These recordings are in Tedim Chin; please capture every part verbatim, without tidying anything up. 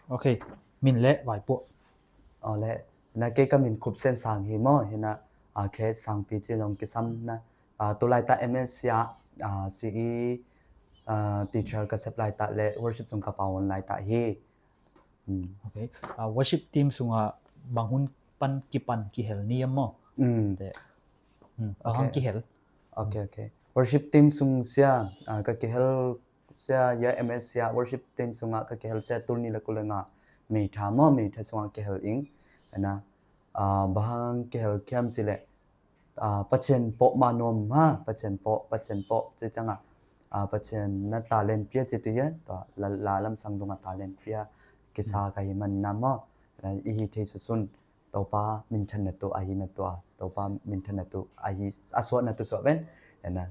Ok, min le vaipuak. Aw le, na kei ka min Khup Sen Sang hi maw, hi na, a, Khe Sangpi ci zong kisam na, a, tu laitak M S C ah, a, C E, a, teacher ka sep laitak le worship sung ka pau on laitak hi. Hmm. Ok, a, worship team sungah bang hun pan kipan kihel ni am maw? Hmm. Te, hmm, bang hang kihel? Ok, ok. Worship team sung sia, a, ka kihel sia ya M S C ah worship team sungah ka kihel sia tul nih le kul le nga May tha maw, May tha sungah kihel ing. Ana, a, bang hang kihel khiam ci le, a, Pathian pawh ma nuam ha, Pathian pawh, Pathian pawh ci ciangah, a, Pathian na talent pia ci tu ya, tua la, la lamsang dungah talent pia kisa ka hi man na maw. Ana, i hi thei susun. Topa minthanna tu ahi na tua, Topa minthanna tu ahi, a suahna tu suah ven. Ena,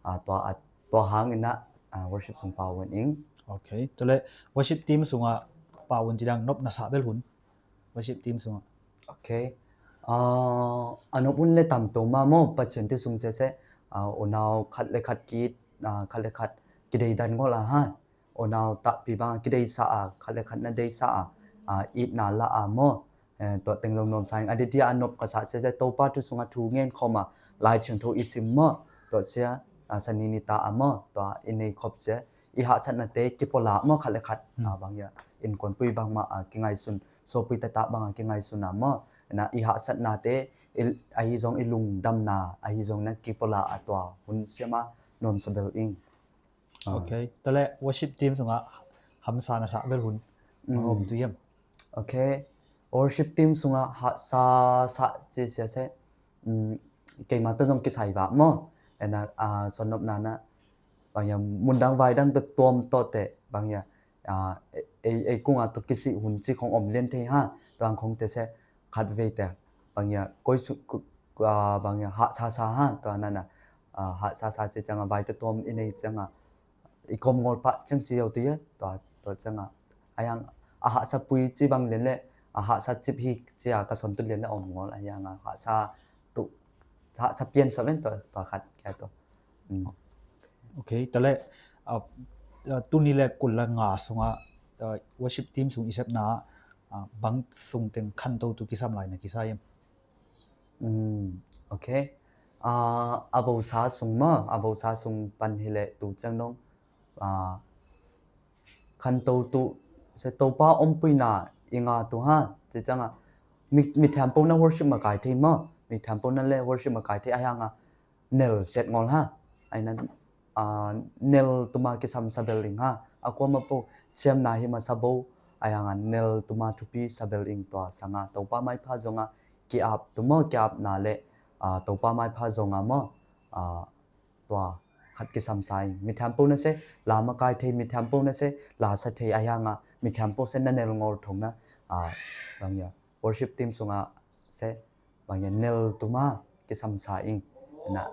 a, tua, a, tua hang ina, a, worship sung pau on ing. Ok, tule worship team sungah pau on ci dang nop na sa bel hun. Worship team sungah. Ok. A, a nop hun le tam to ma maw, Pathian tu sung sese, a, unau khat le khat ki, a, khat le khat kidei dan ngol a ha. Unau takpi bang a kideisa a, khat le khat na deisa a, a, itna la a maw. Eh, tua teng lo nuam sa ing. A didia a nop ka sa sia sia Topa tu sungah thu ngen khawm a, Lai Thiangtho i sim maw. Tua sia, a, sani ni ta a maw. Tua i nei khop sia. I hahsatnate kipawla maw khat le khat. Hmm. A, bang ya. Innkuanpui bang mah a kingaisun. Sopui tata bang a kingaisun a maw. Na i hahsatnate, i, ahi zong i lungdamna, ahi zong na kipawla a tua. Hun sia ma nuam sa bel ing. Ah. Ok. Tale worship team sungah hamsa na sa bel hun. Mm. Om tu yam. Ok. Worship team sungah hahsa sa ci sia se. Mm, keima tu zong kisai va maw. Ena, ah, son nop na na. Bang ya mundang vai dang tu tuam to te. Bang ya, ah, ei, ei kunga tu kisi hun ci khong om lian thei ha. Tuang khong te se khat vei te. Bang ya koi su, ku, ah, bang ya hahsa sa ha. Tua na na. Ah, hahsa sa ci cianga vai te tuam i nei cianga. I kom ngol pah ciang ci au ti a, tua, tua ciang a. A yang, a hahsa pui ci bang lian le, a hahsa cip hi ci a ka son tu lian le om ngol, a yang a hahsa tu, hahsa pian sa ven tua, tua khat, kia tua. Mm. Ok, tale, a, a, tuni le kul le nga sunga, a, worship team sung i sepna, a, bang sung teng khanto tu kisam lai na kisa yam. Mm, ok. A, a bosa sung ma, a bosa sung pan hi le tu ciang dong. A, khanto tu, se Topa ompuina i nga tu ha, ci ciang a. Mi, mi thiampo na worship makai thei ma, mi thiampo na le worship makai thei a hiang a. Nel set ngol ha. Ai nan, a, nel tuma kisam sa bel ing ha. A kuama po, ciamna hi masa bo, a yang a nel tuma thupi sa bel ing tua sanga. Topa maipha zonga, ki ap tuma ki ap na le, a, Topa maipha zonga mo, a, tua khat kisam sa ing. Mi thiampo na se, la makai thei, mi thiampo na se, la sa thei a yang a, mi thiampo se na nel ngol thong na, a, bang ya. Worship team sunga se, bang ya nel tuma kisam sa ing. Na,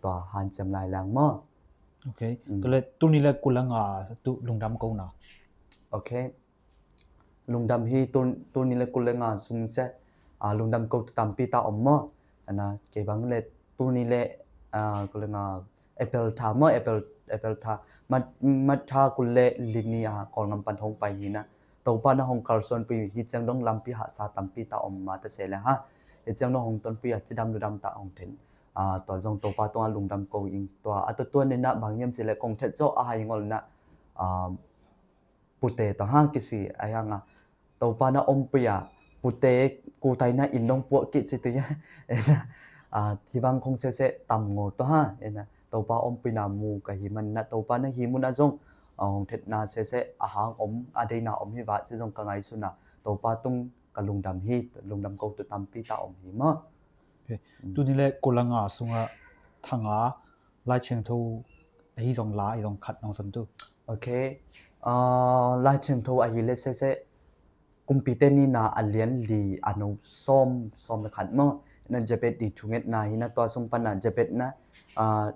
tua hanciam lai lang mo. Ok. Mm. Tule tuni le kul le nga tu lungdam ko na. Ok. Lungdam hi tun, tuni le kul le nga sung se, a, lungdam ko tu tampi ta om mo. Ana, kei bang le tuni le, a, kul le nga April tha mo, April, April tha. Mat, mat tha kul le lini a, kol ngam pan hong pai hi na. Topa na hong kalsuanpui hi ciang dong lampi hahsa tampi ta om ma ta se le ha. Hi ciang dong hong tonpui a cidam ludam ta hong then. A, tua zong Topa tungah lungdam ko ing tua. A tua tua nena bang hiam ci le kong thet zo a hai ngol na, a, pute ta ha kisi a yang a. Topa na ompui a pute kutai na in dong puak ki ci tu ya. A, hi vang kong se se tam ngol to ha. Ena, Topa ompui na mu ka hi man na Topa na hi mun a zong. A, hong thet na se se a hang om, a dei na om hi va ci zong ka ngai su na. Topa tung ka lungdam hi, lungdam ko tu tampi ta om hi ma. Ok. Mm. Tuni le kul le nga sunga thanga Lai Thiangtho ahi zong la, ahi zong khat nong son tu. Ok. A, Lai Thiangtho ahi le se se kumpi te ni na a lian li a no som, som le khat mo. Na Jabez di thunget na hi na tua sung pan na Jabez na, a,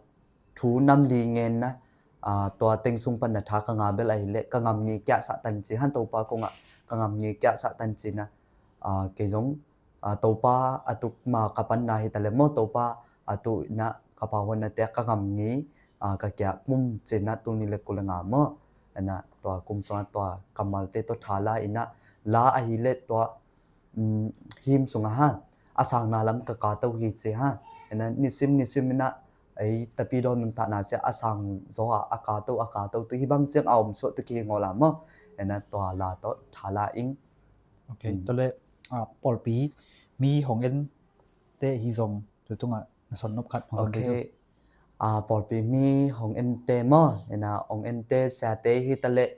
thu nam li ngen na, a, tua teng sung pan na tha ka nga bel ahi le, ka ngam ngi kia sa tan ci han Topa kong a, ka ngam ngi kia sa tan ci na, a, kei zong, a, Topa a tuk ma ka pan na hi ta le mo, Topa a tu na ka pa huan na te ka ngam ngi, a, ka kia mum ci na tuni le kul le nga mo. Ena tua kum sungah tua kammalte tawh thala ina la ahileh tua um, him sungah ha a sangna lam ka kato hi ci ha. Ena nisim nisim ina ei tapi dawn nuntakna sia a sang zaw a a kato a kato tu hi bang ciang a om suah tu ki hi ngaw la maw. Ena tua la tawh thala ing. Ok, tole pawlpi mi hong en te hi zong tu tungah na son nop khat hong son te tu. Pawlpi mi hong en te maw, ena hong en te siate hi ta leh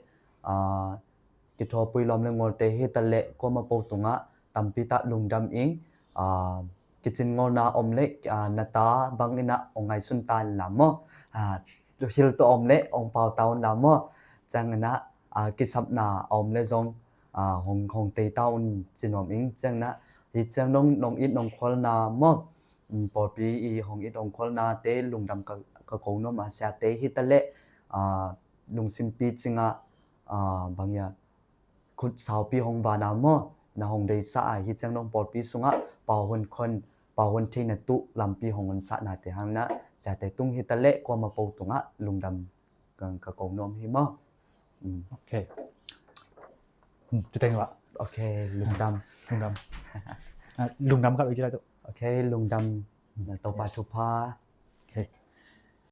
kithuapui lawm le ngawlte hi ta leh kuama po tungah tampi tak lungdam ing. Kicin ngawlna om le na ta bang ina hong ngaihsun ta in la maw, hil tawh om le hong pau ta un la maw, ciang ina kisapna a om le zong hong hong tei ta un ci nuam ing. Ciang ina hi ciang nong nong it nong khualna maw, pawlpi i hong it hong khualnate lungdam ka ka ko nuam a siate hi ta leh lungsimpi cingah bang ia khut saupi hong vana maw, na hong deisa a hi ciang nong pawlpi sungah pau hon khon pau hon theina tuh lampi hong hon sahnate hang na siate tung hi ta leh kuama po tungah lungdam ka ka ko nuam hi maw. Ok. Tuteng lah. Ok, lungdam. Lungdam. Lungdam kap iji lah tu. Ok, lungdam. Na Topa thupha. Ok.